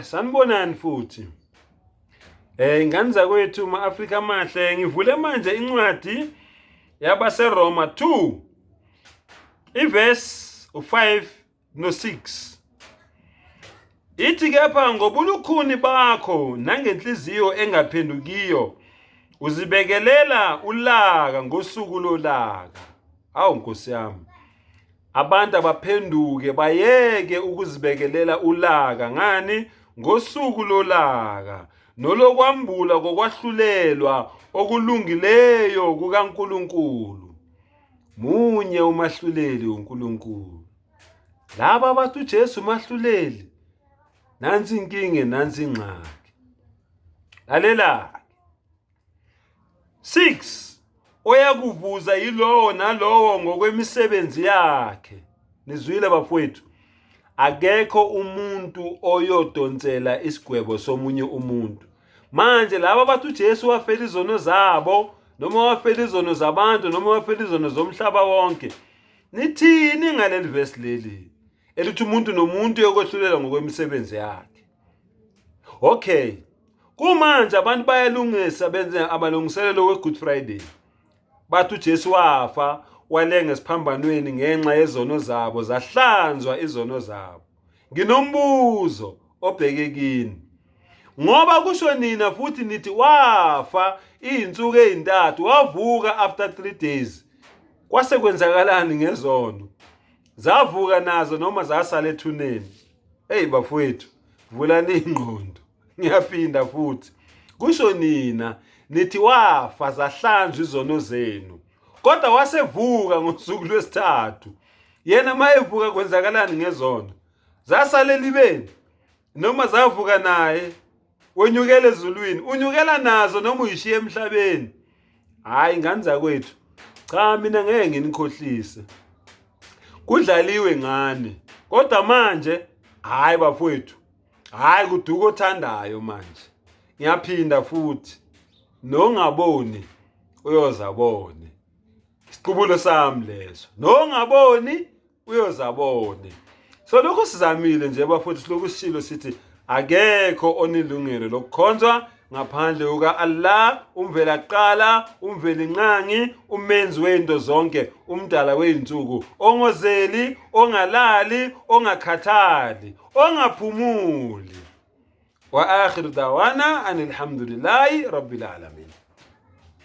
Sanibonani futhi. Ingane zakwethu ma-Afrika amahle, ngivule manje incwadi yabaseRoma 2 ivesi u5 no6. Ithi kepha ngobulukhuni bakho nangenhliziyo engaphendukiyo uzibekelela ulaka ngosuku lolaka. Awu Nkosi yami. Abantu abaphenduke bayeke ukuzibekelela ulaka ngani ngosuku lolaka nolokwambula kokwahlulelwa okulungileyo kukaNkulunkulu. Munye umahluleli uNkulunkulu. Laba abathi uJesu umahluleli, nansi inkinga nansi ingxaki. Lalela 6 oyakuvuza yilowo nalowo ngokwemisebenzi yakhe. Nizwile bafowethu, akekho umuntu oyodonsela isigwebo somunye umuntu. Manje laba bathi uJesu wafela izono zabo noma wafela izono zabantu noma wafela izono zomhlaba wonke. Nithini ngaleli vesi leli elithi umuntu nomuntu uyokwehlulela ngokwemisebenzi yakhe? Okay. Kumanje abantu bayalungisa benze amalungiselelo we-Good Friday. Bathi uJesu wafa walenga esiphambanweni ngenxa yezono zabo, zahlanzwa izono zabo. Nginombuzo obheke kini. Ngoba kusho nina futhi nithi wafa izinsuku ezintathu wavuka after 3 days. Kwase kwenzakalani ngezono? Zavuka nazo noma zasala ethuneni? Hey bafowethu, vulani ingqondo. Ngiyaphinda futhi. Kusho nina nithi wafa zahlanzwa izono zenu. Kodwa wasevuka ngosuku lwesithathu. Yena mayevuka kwenzakalani ngezono? Zasala elibeni noma zavuka naye? Wenyukela ezulwini, unyukela nazo noma uyishiya emhlabeni? Hayi ngane zakwethu, cha mina ngeke nginikhohlise. Kudlaliwe ngani. Kodwa manje hayi bafowethu, hayi kuduka othandayo manje. Ngiyaphinda futhi nongaboni uyozabone. Isiqubulo sami leso. Nongaboni uyozabone. So lokho sizamile nje bafowethu, silokhu sishilo sithi akekho onelungelo lokukhonzwa ngaphandle kuka-Allah, umvelaqala, umvelinqangi, umenzi wezinto zonke, umdala wezinsuku, ongozeli, ongalali, ongakhathali, ongaphumuli. Wa akhiru dawana anilhamdulillahi rabbil alamin.